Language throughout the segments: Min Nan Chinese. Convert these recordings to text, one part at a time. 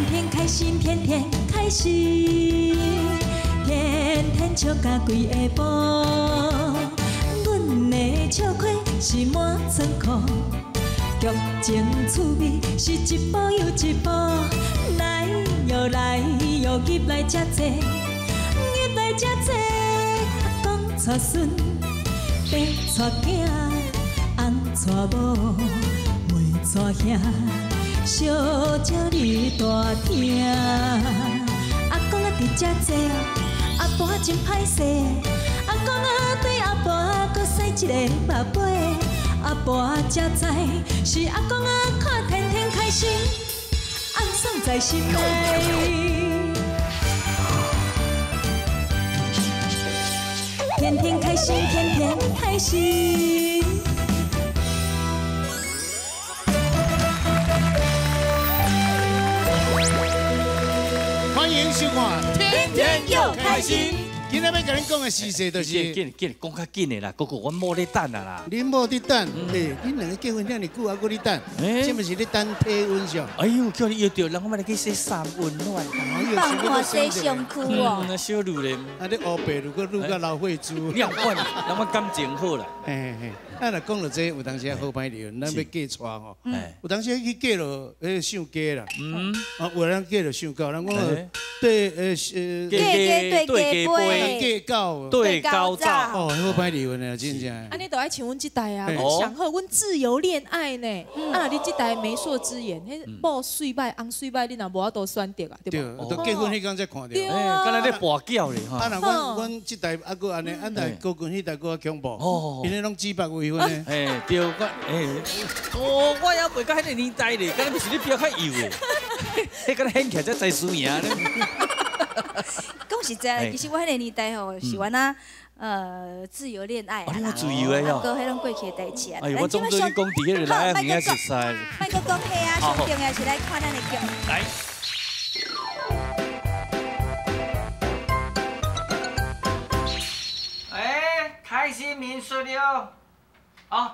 天天开心，天天开心，天天笑甲规下晡。阮的笑亏是满仓库，剧情趣味是一步又一步。来哟来哟，入来遮济，入来遮济，阿公娶孙，爸娶囝，翁娶某，妹娶兄。小鸟你大听，阿公啊伫遮坐，阿婆真歹势。阿公啊对阿婆阁使一个目尾，阿婆才知是阿公啊看天天开心，暗爽在心内。天天开心，天天开心。欢迎收看《天天又开心》。今仔欲共恁讲的时事就是，紧紧讲较紧的啦，哥哥，阮某咧等啊啦。恁某伫等，欸，恁两个结婚遐尔久，还阁咧等，这毋是咧等体温上？哎呦，叫你约著人，我嘛来去洗三温暖。放汗洗身躯哦。那小女咧，啊，你乌白如果愈甲老岁猪。你管，人我感情好啦。嘿嘿，啊，若讲到这，有当时好歹离婚，咱欲嫁娶吼，有当时去嫁落，彼伤低啦。啊，有人嫁落伤高，人讲对，嫁对嫁杯。嫁狗对高照哦，好歹离婚啊，真正。啊，你都爱像阮这代啊，上好阮自由恋爱呢。啊，你这代媒妁之言，彼某媠歹，翁媠歹，你若无法度选择啊，对无？对，都结婚彼工才看著。对啊，敢若咧跋筊咧。啊，若阮这代犹阁按呢，啊，若高军彼代阁较恐怖，𪜶拢指腹为婚的。哎，对，我哎，哦，我犹袂到彼个年代咧，敢若是你比较较幼的，彼敢若显起来才知输赢咧。讲实在，其实我彼个年代吼是按怎自由恋爱啊，自由的哟，过彼种过去的代志啊。哎呦，我总对你讲伫彼个来啊，熟似。莫阁讲彼啊，上重要是来看咱的剧。来。哎，开心民宿了，哦，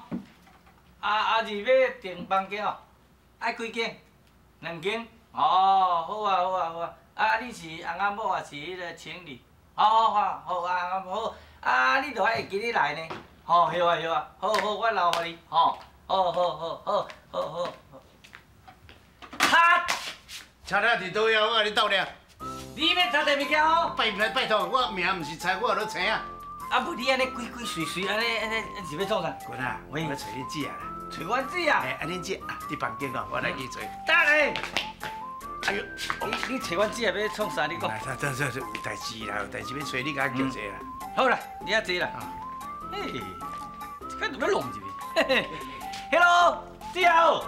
啊是欲订房间哦，爱几间？两间。哦，好啊，好啊，好啊。啊，你是翁仔某还是彼个情侣？好好好，好啊，好啊，你著爱会记得来呢。吼，好啊，好啊，好好，我留予你，吼，好好好好好好。哈！车了伫佗位啊？我共你斗掠。你欲查这物件哦？拜拜托，我名毋是猜，我落请啊。啊，无你按呢鬼鬼祟祟按呢按呢，是欲创啥？滚啊！我欲揣恁姐啦。揣阮姐啊？哎，啊恁姐啊，伫房间哦，我来去揣。等下。哎呦，你揣阮姐欲创啥？你讲。这这有代志啦，有代志欲揣你，共我叫坐啦。好啦，你遐坐啦。嘿，这个就欲弄入去。嘿嘿，Hello，姐啊，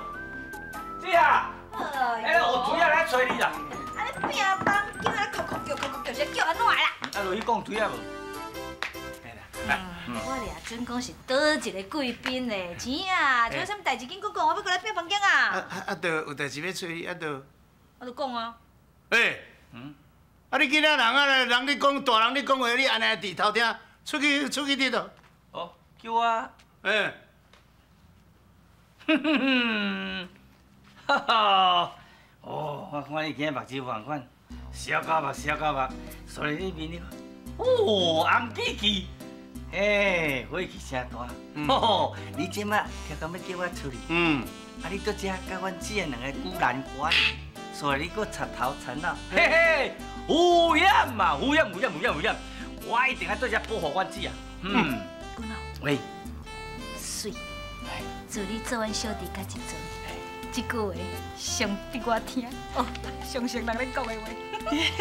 姐啊。哎，有锤仔来揣你啦。啊，你拼房间啊，哭哭叫哭哭叫，是叫按怎的啦？啊，落去讲锤仔无？我掠准讲是佗一个贵宾咧，钱啊，有啥物代志紧讲讲，我欲过来拼房间啊。啊，著有代志欲揣你，啊，著。我就讲啊。欸，啊你囡仔人啊，人咧讲，大人咧讲话，你按呢伫偷听，出去出去伫佗。哦，叫我。欸。哼哼哼，哈哈，哦，我看你今日目睭无仝款，烧到目，烧到目，所以你面咧，哦，红记记，嘿，火气诚大。吼，你这马听讲欲叫我出去，啊，你搁遮佮阮姐两个孤男寡女。所以你阁插头插脑，嘿嘿，有险嘛，有险有险有险有险，我一定爱对遮保护阮姊啊。嗯，君哦，喂，媠，自你做阮小弟到这阵，这句话上得我听哦，上像人咧讲的话。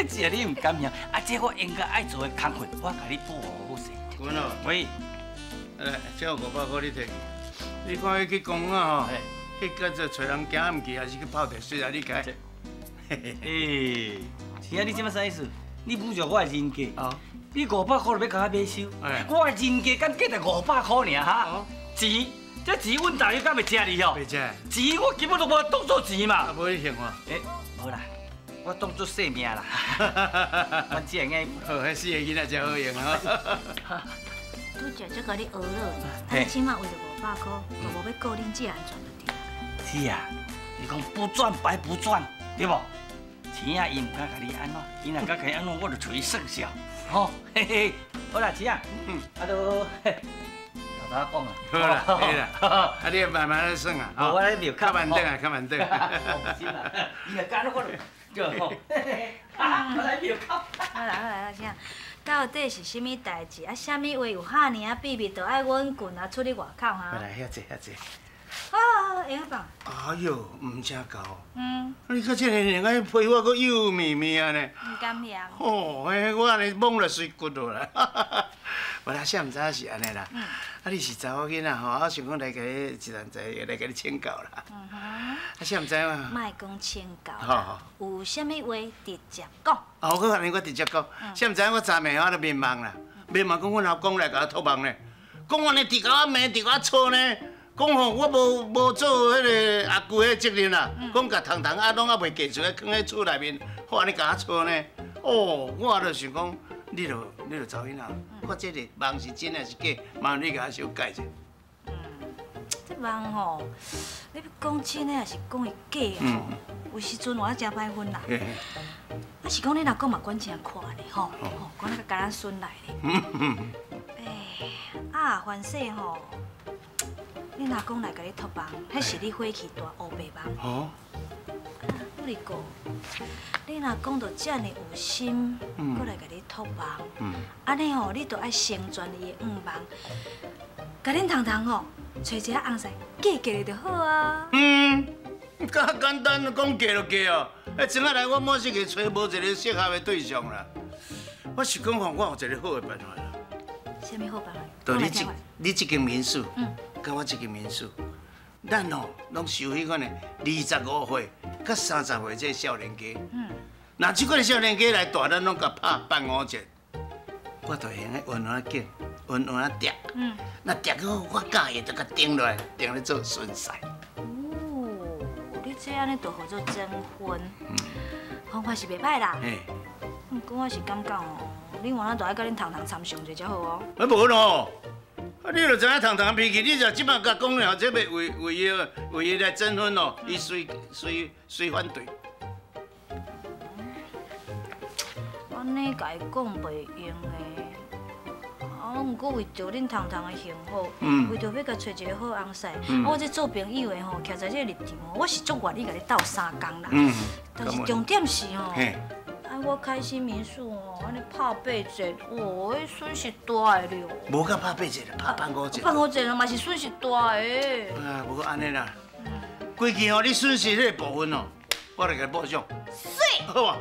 这你毋敢晓，啊，这我应该爱做的工课，我共你保护好势。君哦，喂，来，这500块你提去，你看彼去公园吼，去甲这揣人行毋去，还是去泡茶水啊？你开。欸，是啊，你这摆啥意思？你侮辱我的人格。哦。你500块就欲共我买收？我的人格敢价值500块尔哈？钱，这钱阮大约敢会食你哦？袂食。钱我根本都无当做钱嘛。啊，无你还我？欸，无啦，我当做性命啦。阮这个。好，彼四个囡仔真好用哦。拄则才共你学落，啊，这摆为著500块，就无欲顾恁姐安全就对。是啊，伊讲不赚白不赚，对无？钱钱仔伊毋敢共你按怎，伊若敢共你按怎，我就揣伊算数，吼，嘿嘿。好啦，钱仔，啊都，偷偷讲啦。好啦，好啦，啊你慢慢咧算啊，我咧庙口较慢转啊，较慢转。放心啦，伊若敢按怎我就，就吼，啊，我来庙口。好啦好啦，请。到底是啥物代志？啊，啥物话有遐尔仔秘密，就爱阮滚啊出去外口哈？来，遐济遐济。啊，会晓放。哎哟，毋正够。嗯。你看这个人，个皮肤阁幼绵绵啊呢。毋甘嫌。哦，嘿，我按呢摸落随骨落来。无啦，啥毋知是按呢啦。嗯。啊，你是查某囡仔吼，我想讲来共你一人在来共你请教啦。嗯哼。啊，啥毋知嘛？莫讲请教。好好。有啥物话直接讲。啊，我按呢我直接讲。啥毋知我昨暝我咧眠梦啦，眠梦讲阮阿公来共我托梦呢，讲我呢伫共我骂，伫共我吵呢。讲吼，我无做彼个阿舅彼责任啦，讲共彤彤啊拢犹未嫁出来，囥喺厝内面，我按呢共我吵呢。哦，我就想讲，你著查某囡仔，我这个梦是真还是假？麻烦你共我小解者。嗯，这梦吼，你欲讲真的还是讲伊假吼？有时阵我真歹分啦。啊是讲你若讲嘛管真宽咧吼，吼管得较艰孙来咧。哎，啊，凡势吼。你阿公来共你托梦，彼是你火气大乌白梦。哦。啊，不过，你阿公就遮尔有心，阁来共你托梦。嗯。按呢吼，你就爱成全伊的愿望，共恁彤彤吼，揣一个翁婿嫁过来就好啊。嗯，遮简单，讲嫁就嫁哦。哎，怎仔来我满世界揣无一个适合的对象啦。我是讲吼，我有一个好的办法啦。啥物好办法？就你这间民宿。嗯。佮我这间民宿，咱吼拢收彼款的25岁佮30岁这少年家。嗯。若这款少年家来住，咱拢共拍八五折。我就用个温温仔景，温温仔碟。嗯。若碟好，我佮意就共钉落来，钉咧做孙婿。哦，你这按呢就号做征婚。嗯。方法是袂歹啦。嘿。毋过我是感觉哦，你原来就爱佮恁彤彤参详者才好哦。啊，无咯。啊！你就知影彤彤脾气，你若这摆共讲了，这欲为伊来征婚哦，伊随反对。按呢共伊讲袂用的，啊，毋过为著恁彤彤的幸福，为著欲共揣一个好翁婿，啊，我这做朋友的吼，徛在这个立场吼，我是足愿意共你斗相共啦。但是重点是吼。我开新民宿哦，按呢拍八折，哦，彼损失大的了。无甲拍八折啦，拍半五折。半五折啦，嘛是损失大的。啊，无过按呢啦，规气吼，你损失彼个部分哦，我来共你补偿。媠。好无？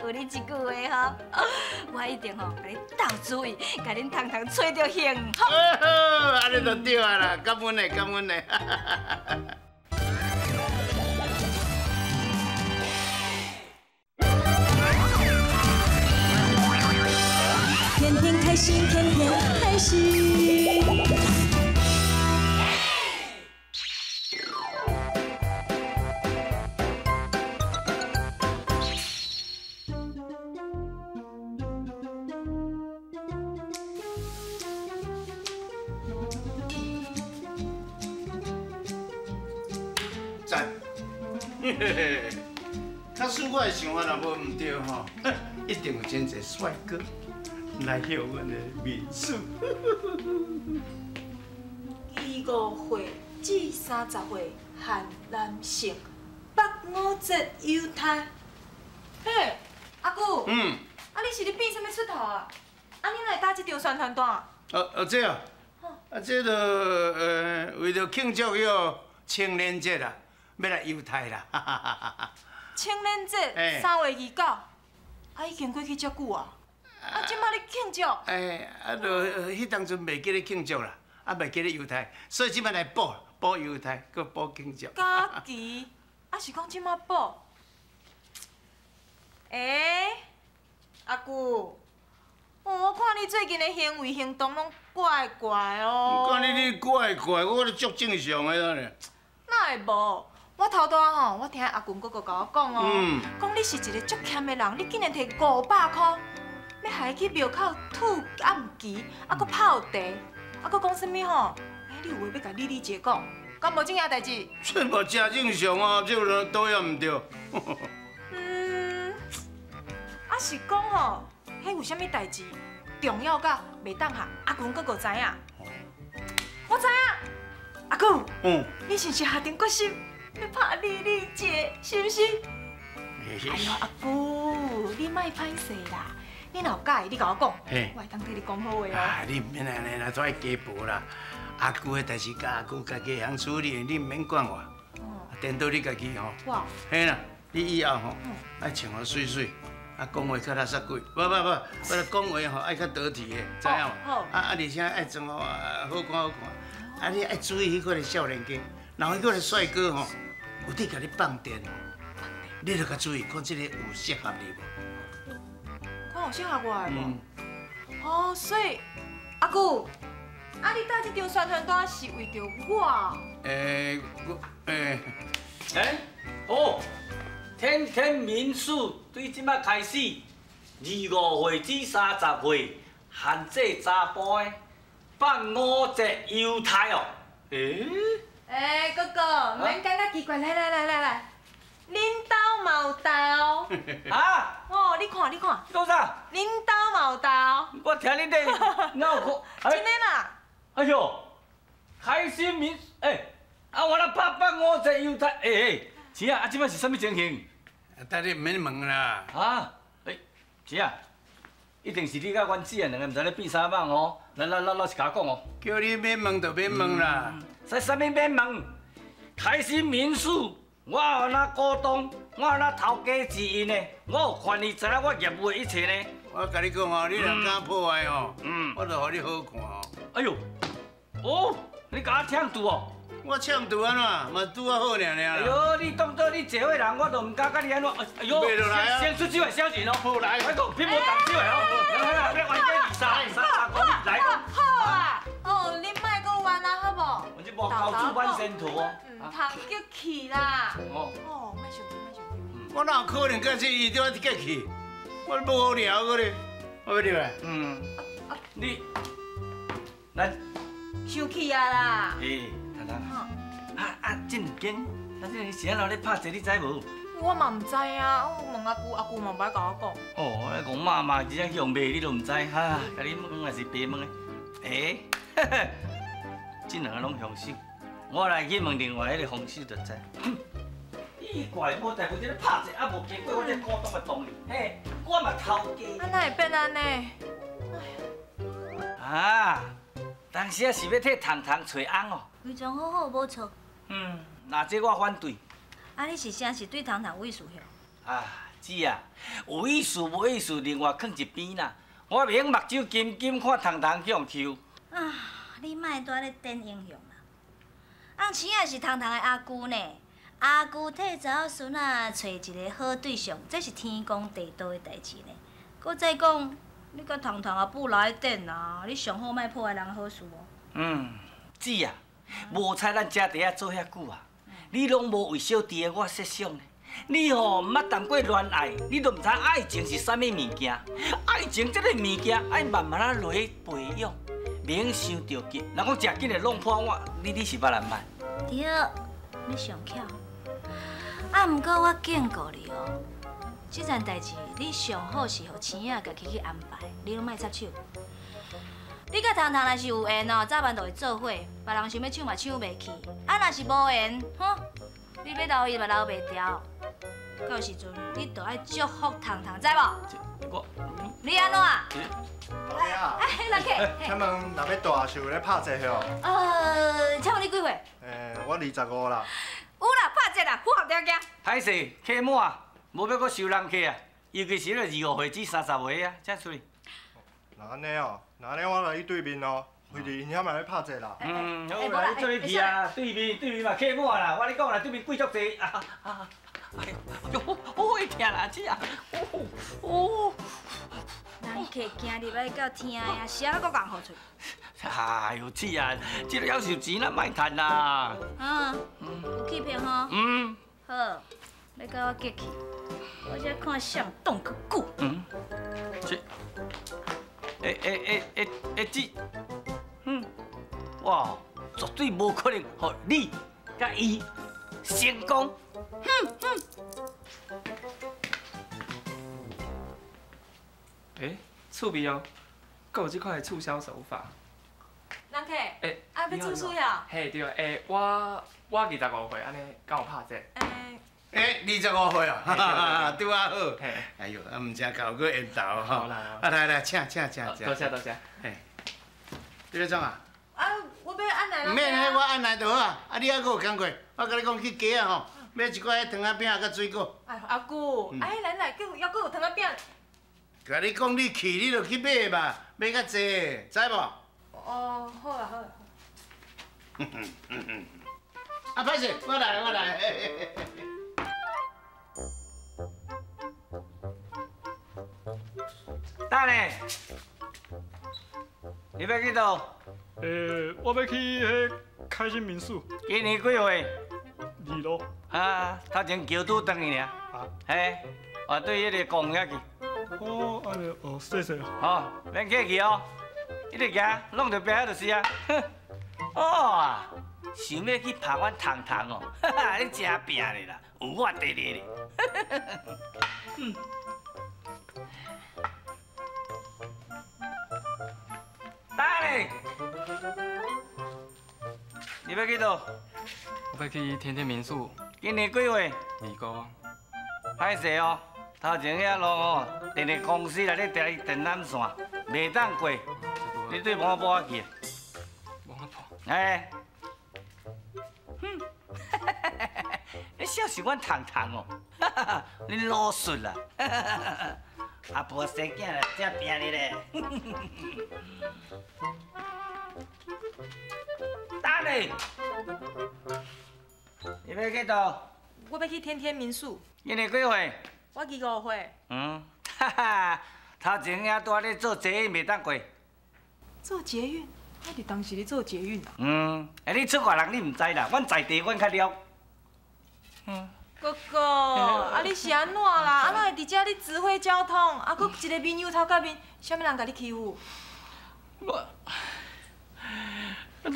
有你这句话吼，我一定吼共你斗主意，共恁彤彤揣著幸福。好，按呢就对啊啦，感恩的，感恩的。天天开心，天天开心。赞！嘿嘿，假使我的想法若无毋对吼，一定有真济帅哥来向阮的民宿。25岁至30岁含男性，八五折犹太。嘿，阿舅。嗯。啊，你是咧变啥物出头啊？啊，你哪会打这张宣传单？这啊，啊，这就为著庆祝彼个青年节啦，欲来犹太啦。青年节3月29，啊，已经过去遮久啊。啊，这摆咧庆祝。哎，啊，就彼当阵袂记咧庆祝啦，啊，袂记咧犹太，所以这摆来补补犹太，阁补庆祝。假期，啊是讲这摆补。欸，阿舅，哦，我看你最近的行为行动拢怪怪哦。看你怪怪，我咧足正常的啦。哪会无？我头拄仔吼，我听阿群哥哥共我讲哦，讲你是一个足俭的人，你竟然提500箍。欲害伊去庙口吐暗旗，啊，阁泡茶，啊，阁讲啥物吼？欸，你有话欲共丽丽姐讲，敢无这件代志？这嘛真正常啊，这有佗也毋对。嗯，是讲吼，彼有啥物代志重要到袂当予阿群哥哥知影？我知影，阿舅，你是毋是下定决心欲拍丽丽姐，是毋是？哎哟，阿舅，你莫歹势啦，你若有佮意，你共我讲，我会当替你讲好话哦。啊，你毋免按呢啦，都爱加薄啦。阿舅的代志，佮阿舅家己会晓处理，你毋免管我。颠倒你家己吼，嘿啦，你以后吼爱穿予媠媠，啊讲话较垃圾鬼，无无无，我讲话吼爱较得体的，知影无？好。啊啊，而且爱装予好看好看，啊你爱注意彼款的少年家，若彼款的帅哥吼，有伫共你放电吼，你著较注意，看这个有适合你无？看有适合我的无？哦，所以阿舅，啊你带这张宣传单是为著我？欸，我，欸，欸，哦，天天民宿对这摆开始，25岁至30岁，限制查埔的，放5折优待哦。欸？欸，哥哥，毋免感觉奇怪，来来来来来，恁兜嘛有豆。啊？哦，你看你看。讲啥？恁兜嘛有豆。我听恁咧，哪有可？真的啦。哎呦，开心民，欸，啊我来拍放5折优待，欸欸，是啊，啊这摆是啥物情形？等你毋免问啦。啊，欸，是啊，一定是你佮阮姊啊两个毋知咧变啥梦哦。来来来，老实共我讲哦。叫你免问就免问啦。啥啥物免问？开心民宿，我有哪股东，我有哪头家之一呢？我有权利知影我业务的一切呢。我共你讲哦，你若敢破坏哦，我就予你好看哦。哎呦，哦，你共我呛拄哦？我呛拄按怎？嘛拄仔好尔尔。哎呦，你当做你坐伙人，我都毋敢佮你按怎。哎呦，先出手的小人哦。好来，我讲拼无动手的哦。来来来，冤家二三三公里来。好啊，哦，你莫阁冤啊，好无？我这无高主满前途哦。毋通激气啦。哦。哦，莫生气，莫生气。我哪有可能佮这伊对我激气？我无聊阁咧，我欲入来。你，来。生气啊啦！欸，糖糖，啊啊，这两间，啊这是按怎咧拍坐，你知无？我嘛毋知啊，我问阿舅，阿舅嘛无爱共我讲。哦，那戆妈妈真正去予卖，你都毋知，哈，共你问也是白问的。欸，这两个拢凶手，我来去问另外彼个凶手就知。奇怪，无代志，这咧拍坐啊，无经过我这股东的同意，嘿，我嘛头家。啊，哪会变按呢？啊，当时啊是欲替糖糖揣翁哦。非常好好，无错。嗯，那这我反对。啊，你是啥是对糖糖有意思许？啊，姊啊，有意思无意思，另外囥一边啦。我袂用目睭金金看糖糖去予搝。啊，你莫蹛咧展英雄啦。翁青仔是糖糖的阿舅呢，阿舅替查某孙仔揣一个好对象，这是天公地道的代志呢。阁再讲，你佮糖糖也不来电啊，你上好莫破坏人好事哦。嗯，姊啊，无彩咱遮伫遐做遐久啊，你拢无为小弟的我设想呢。你吼毋捌谈过恋爱，你都毋知爱情是啥物物件。爱情这个物件爱慢慢仔落去培养，袂用伤著急。人讲食紧会弄破碗，你是捌毋捌？对，你上巧。啊，毋过我警告你哦，这件代志你上好是予青仔家己去安排，你拢莫插手。你佮糖糖若是有缘哦，早晚就会做伙，别人想欲抢嘛抢袂去。啊，若是无缘，吼，你欲留伊嘛留袂牢。到时阵你就爱祝福糖糖，知无？我，你按怎？哎，人客，请问若欲大寿咧拍坐吼？请问你几岁？我25啦。有啦，拍坐啦，符合条件。歹势，客满，无欲阁收人客啊，尤其是彼个25岁至30岁啊，请出去。若按呢哦，若按呢我来你对面哦，非伫𪜶遐嘛咧拍坐啦。嗯，好啦，你做伙去啊，对面对面嘛客满啦，我跟你讲啦，对面贵足济啊啊！哎呦，哦，会疼啦，姐啊，哦哦。人客行入来到听啊，是按怎阁共予出？哎呦，姐啊，这个夭寿钱咱莫趁啦。嗯，有气魄吼。嗯。好，欲共我激气，我才看谁挡较久。嗯。这，欸欸欸欸欸，这，嗯，哇，绝对无可能，予你佮伊成功。哼哼。欸，趣味哦，阁有这款的促销手法。人客，欸，啊，欲注水啊？嘿，对，欸，我25岁，按呢敢有拍折？欸，25岁哦，拄仔好。哎呦，啊，毋正够阁缘投吼。好啦。啊，来来，请请请请。多谢多谢。嘿，你欲创啊？啊，我欲按来。毋免，我按来就好啊。啊，你犹阁有工课，我共你讲去街仔吼，买一寡彼糖仔饼佮水果。哎，阿舅，啊，彼咱来阁犹阁有糖仔饼。共你讲，你去你就去买嘛，买较济，知无？哦，好啦好啦。啊，歹势，我来我来。等下，你欲去佗？我欲去彼开心民宿。今年几岁？26。啊，头前桥拄转去尔。啊。嘿，我对彼个公园遐去。哦，按呢，哦，谢谢。好，免客气哦。一直行，弄著壁仔就是啊。哼，哦，想欲去拍阮糖糖哦，哈哈，你真拼咧啦，有我伫咧咧。等下，你欲去佗？我欲去天天民宿。今年几岁？25。歹势哦，头前遐路哦，电力公司内底电电缆线，袂当过。你对王仔埔去。王仔埔。哎。哼，你笑是阮糖糖哦，你老实啦。阿婆生囝啦，正拼你咧。等下，你欲去佗？我欲去天天民宿。今年几岁？我25岁。嗯，哈哈，头前遐拄仔咧做捷运袂当过。做捷运？我伫当时咧做捷运啊。嗯，欸，你出外人你毋知啦，阮在地阮较了。嗯。哥哥，啊你是按怎啦？啊哪会伫遮咧指挥交通？啊，阁一个面忧头壳面，啥物人共你欺负？我，啊来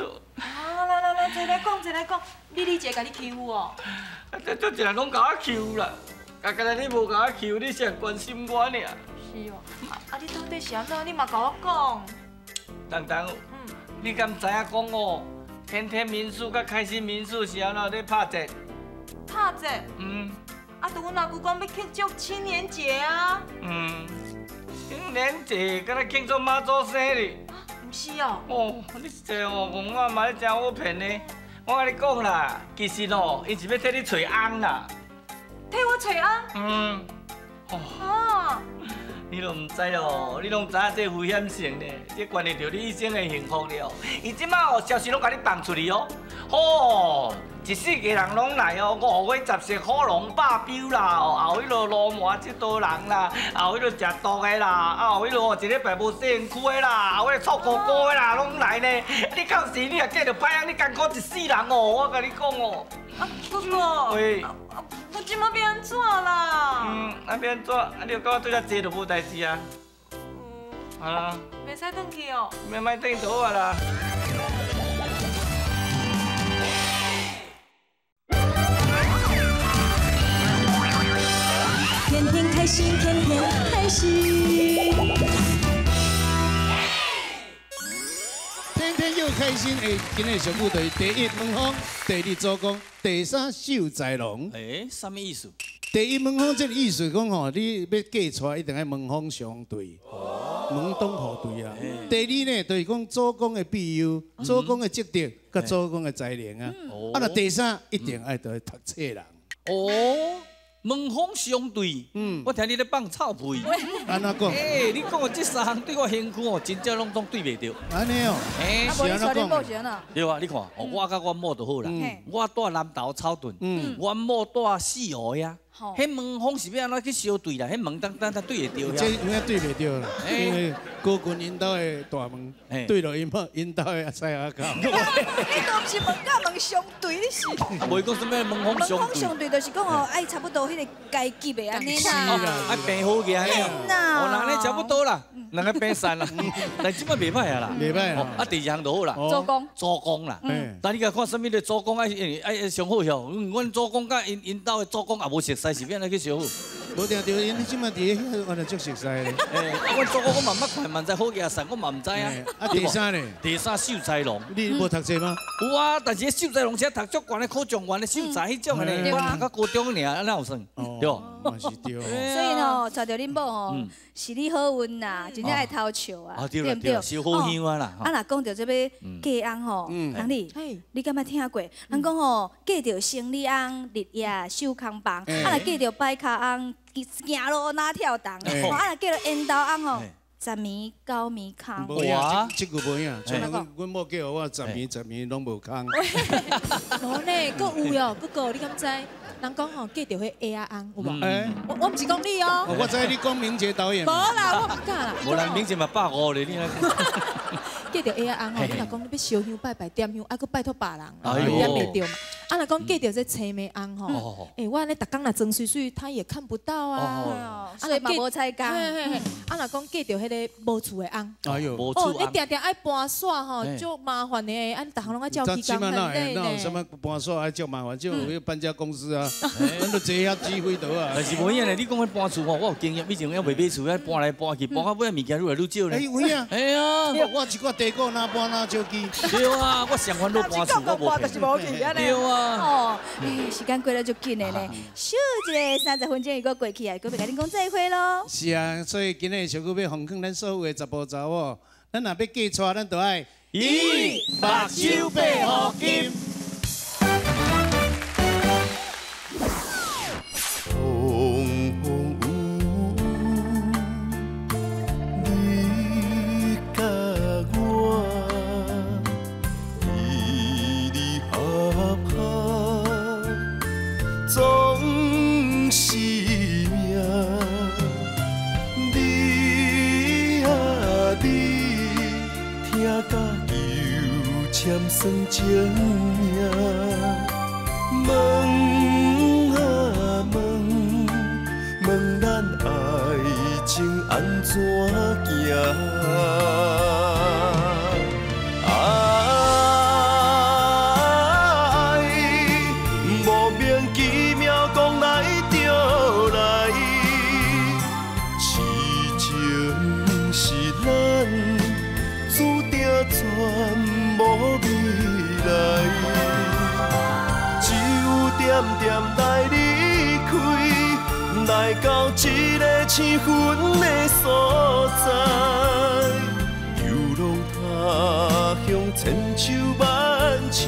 来来，坐来讲，坐来讲，你李姐共你欺负哦？啊，这足济人拢共我欺负啦，啊，敢若你无共我欺负，你是关心我尔。是哦，啊你到底是按怎？你嘛共我讲。糖糖，你敢知影讲哦？天天民宿佮开心民宿是按怎咧拍折？拍折？嗯。啊，就阮阿舅讲欲庆祝青年节啊。嗯，青年节敢若庆祝妈祖生日。啊，毋是哦。哦，你这哦，戆仔嘛，你真好骗呢。我共你讲啦，其实哦，𪜶是欲替你揣翁啦。替我揣翁？嗯。哦。啊。你拢毋知哦，你拢知影这危险性呢，这关系著你一生的幸福了。伊这摆哦，消息拢共你放出去哦，吼，一世界人拢来哦，5月10色火龙百标啦，哦，后彼落罗马这多人啦，后彼落食毒的啦，啊后彼落一礼拜无洗身躯的啦，后彼落臭姑姑的啦，拢来呢。你到时你若嫁著歹翁，你艰苦一世人哦，我共你讲哦。啊，哥哥。喂。我这马欲按怎啦？嗯，啊欲按怎？啊你就佮我对遮坐就无代志啊。嗯。啊。袂使转去哦。免莫转就好啊啦。天天开心，天天开心。天天又开心，哎，今日上句就是第一门风，第二祖公，第三秀才郎。哎，啥物意思？第一门风这个意思讲吼，你欲嫁娶一定爱门风相对，门当户对啊。第二呢，就是讲祖公的庇佑，祖公的积德，佮祖公的才能啊。啊，那第三一定爱著读册人。哦。门风相对，嗯，我听你咧放臭屁。按怎讲？欸，你讲的这三项对我身躯哦，真正拢总对袂著。按呢哦，欸，啊，无你娶恁某是按怎？对啊，你看，我佮阮某就好啦。我住南投草屯，阮某住四湖遐。彼门风是欲按怎去相对啦？彼门当当当对会著。这有影对袂著啦，因为高群𪜶兜的大门对落𪜶某𪜶兜的西仔口。你都毋是门佮门相对，你是？啊，袂讲啥物门风相对。门风相对就是讲哦，爱差不多彼个阶级的按呢啦。爱平好个。哦，那按呢差不多啦，两个平散啦。但这摆袂歹啊啦。袂歹啊。啊，第二项就好啦。祖公。祖公啦。但你共看啥物咧？祖公爱爱上好晓。阮祖公佮𪜶兜的祖公也无熟似，是欲按怎去相好？無定著，𪜶這馬佇遐原來足熟似咧。欸，阮祖公我嘛捌看，嘛毋知好額散，我嘛毋知啊。啊，第三呢？第三秀才郎。你無讀冊嗎？有啊，但是秀才郎才讀足懸的考狀元的秀才彼種的呢，我讀到高中爾，按怎有算？對。嘛是對。所以吼，娶著恁某吼，是你好運啦，真正愛偷笑啊，對毋對？燒好香啊啦。啊，若講著這欲嫁翁吼，人你，你敢捌聽過？人講吼，嫁著生理翁，日夜守空房；啊，若嫁著擺跤翁，行路若跳動；啊，若嫁著緣投翁吼，十暝九暝空。無影，這句無影。像阮某叫我十暝十暝攏無空。無呢，閣有喲，不過你敢知？人講吼，嫁著彼下仔翁有無？我毋是講你哦。我知你講明哲導演。無啦，我毋敢啦。無啦，明哲嘛150咧，你。嫁著下仔翁吼，你若講你欲燒香拜拜點香，愛閣拜託別人，點袂著嘛。啊，若講嫁著這青眉翁吼，欸，我按呢逐工若妝媠媠，他也看不到啊。所以嘛無彩工。啊，若講嫁著彼个無厝的翁，哎呦，哦，你定定愛搬煞吼，足麻煩的，啊，逐項攏愛照起工很累呢。哪有啥物搬煞愛足麻煩？就有搬家公司啊，咱都坐遐指揮就啊。但是無影咧，你講彼搬厝吼，我有經驗，以前猶未買厝，遐搬來搬去，搬到尾物件愈來愈少咧。哎，有影。哎呀，我一寡地股哪搬哪少去。對啊，我上煩惱搬厝，我無騙。對啊。哦，時間過得足緊的呢，咻一下30分鐘又閣過去啊，閣欲共恁講再會囉。是啊，所以今日小可欲奉勸咱所有的查埔查某，咱若欲嫁娶，咱就愛咦，目睭白虎金。風風雨雨，你佮我離離合合，總是命。你啊你，疼甲求签算情命，问啊问，问咱爱情按怎行？爱莫名其妙讲来就来，痴情是咱注定全无未来，只有点点来离开，来到这个生分的所在，流浪他乡千秋万秋。